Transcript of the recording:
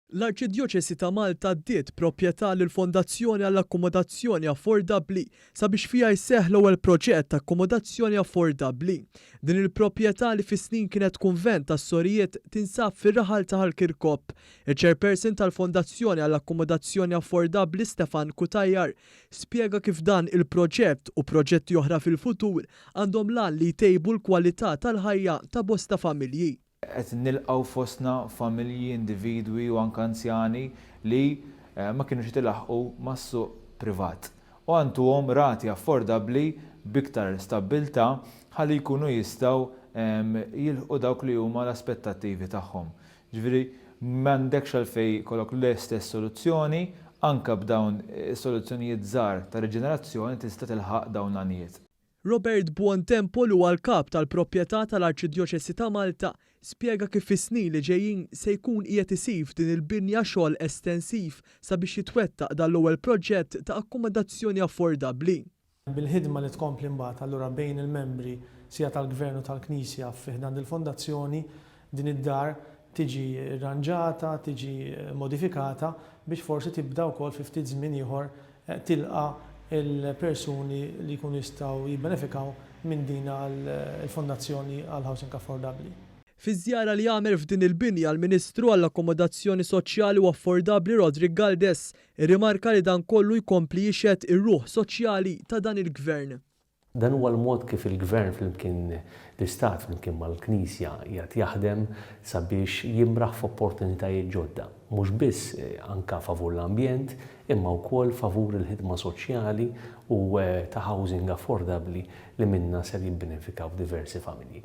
L-Arċidjoċesi ta' Malta għaddiet proprjetà lill-Fondazzjoni għall-Akkomodazzjoni Affordabbli sabiex fiha jseħħ l-ewwel proġett ta' akkomodazzjoni affordabbli. Din il-proprjetà li fis-snin kienet kunvent tas-sorijiet tinsab fir-raħal ta' Ħal Kirkop. Iċ-Chairperson tal-Fondazzjoni għall-Akkomodazzjoni Affordabbli Stefan Cutajar spjega kif dan il-proġett u proġetti oħra fil-futur għandhom l-għan li jtejbu l-kwalità tal-ħajja ta' bosta familji. Qed nilqgħu fostna familji, individwi u anke anzjani li ma kinux qed ilaħħqu mas-suq privat. U għantuhom rati affordabbli b'iktar stabbiltà ħalli jkunu jistgħu jilħqu dawk li huma l-aspettattivi tagħhom. Ġifieri m'għandekx għalfejn jkollok l-istess soluzzjoni, anke b'dawn is-soluzzjonijiet żgħar ta' riġenerazzjoni tista' tilħaq dawn l-għanijiet. Robert Buontempo li huwa l-Kap tal-Proprjetà tal-Arċidjoċesi ta' Malta spjega kif fis-snin li ġejjin se jkun qiegħed isir f'din il-binja xogħol estensiv sabiex jitwettaq dan l-ewwel proġett ta' akkomodazzjoni affordabbli. Bil-ħidma li tkompli mbagħad allura bejn il-membri sia tal-Gvern u tal-Knisja fi ħdan dil-Fondazzjoni, din id-dar tiġi rranġata, tiġi modifikata biex forsi tibda wkoll fi ftit żmien ieħor tilqa' l-persuni li jkunu jistgħu jibbenefikaw minn din il-Fondazzjoni għall-Housing Affordabbli. Fiż-żjara li għamel f'din il-binja l-Ministru għall-Akkomodazzjoni Soċjali u Affordabbli Roderick Galdes irrimarka li dan kollu jkompli jixhed ir-ruħ soċjali ta' dan il-Gvern. Dan huwa l-mod kif il-Gvern flimkien l-Istat flimkien mal-Knisja qiegħed jaħdem sabiex jimraħ f'opportunitajiet ġodda, mhux biss anke favur l-ambjent imma wkoll favur il-ħidma soċjali u ta' housing affordabbli li minnha ser jibbenefikaw diversi familji.